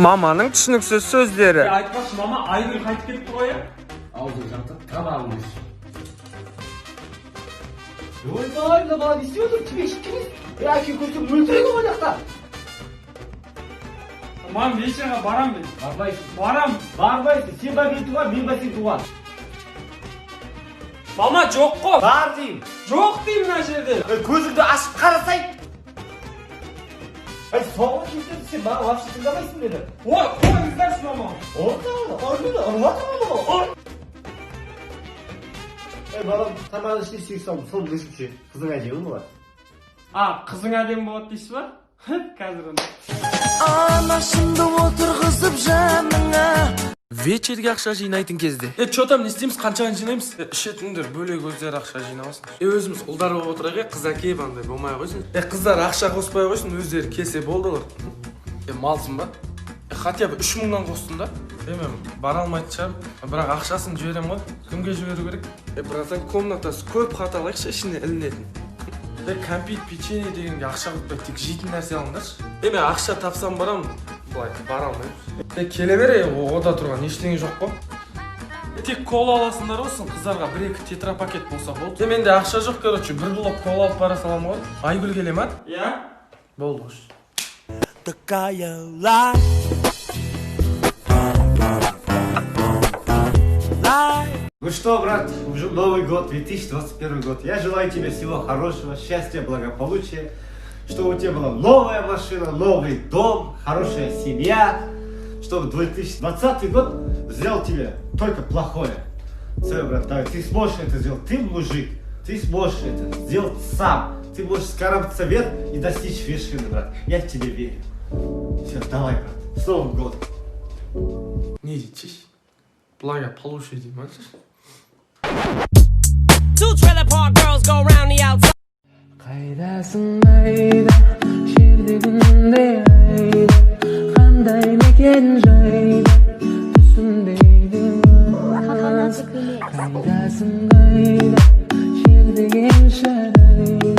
Маманың түсініксіз сөздері. Айтпақшы, мама, Айгүл қайтып кетті ғой, иә? Аузың жантық, тамағыңды іш. Ойбай, мына бала не істеп отыр? Темекі шеккен. Е, әкең көрсе, өлтіреді ғой ана жақта. Мам, вечерға барам мен. Бармайсың. Барам. Бармайсың. Сен ба мен туған, мен ба сен туған? Мама, жоқ қой. Бар деймін. Жоқ деймін мына жерде. Ей, көзіңді ашып қарасай. Ей, соңғы кезде сен маған вообще тыңдамайсың мені. Ой, қойыңыздаршы, мама. Ұр, ұр мені, ұрып жатыр ғой ұр. Ей, балам, тамағын ішіне сүйек салдым, соны өшіп же. Қызың әдемі болады. А, қызың әдемі болады дейсіз ба? Қазір онда. Анашымды отырғызып жаныңа. Вечерге ақша жинайтын кезде. Е, че там, не істейміз, қаншаны жинаймыз? Е, ішетіндер бөлек, өздері ақша жинамасын. Е, өзіміз ұлдар болып отырайық, е, қыз әкеліп андай болмай қойсын. Е, қыздар ақша қоспай қойсын, өздері келсе болды олар. Е, малсың ба? Е, хотя бы 3000-нан қостым да. Е, мен бара алмайтын шығармын, бірақ ақшасын жіберемін ғой. Кімге жіберу керек? Е, братан, комнатасы көп, хат алайықшы, ішіне ілінетін. Е, кәмпит, печенье дегенге ақша құртпай, тек жейтін нәрсе алыңдаршы. Е, мен ақша тапсам барамын, былай бара алмаймын. Е, келе бер, е, ода тұрған ештеңе жоқ қой. Е, тек кола аласыңдар ғой, сосын қыздарға бір екі тетрапакет болса болды. Е, менде ақша жоқ, короче, бір блок кола алып бара саламын ғой. Айгүл келе ма? Иә. Болды ғой. Такая life. Ну что, брат, уже Новый год, 2021 год. Я желаю тебе всего хорошего, счастья, благополучия, чтобы у тебя была новая машина, новый дом, хорошая семья, чтобы 2020 год сделал тебе только плохое. Все, брат, давай, ты сможешь это сделать, ты мужик, ты сможешь это сделать сам. Ты можешь скарабкаться вверх и достичь вершины, брат. Я в тебя верю. Все, давай, брат, с Новым годом. Не дейді шеш? Благополучие дейді ма, шеш? Two trailer park girls go round the outside. Қайдасың, айда, жерде, күнде, айда, қандай мекен жайда, түсімдегі қыз? Қайдасың, қайда, жер деген шарайда?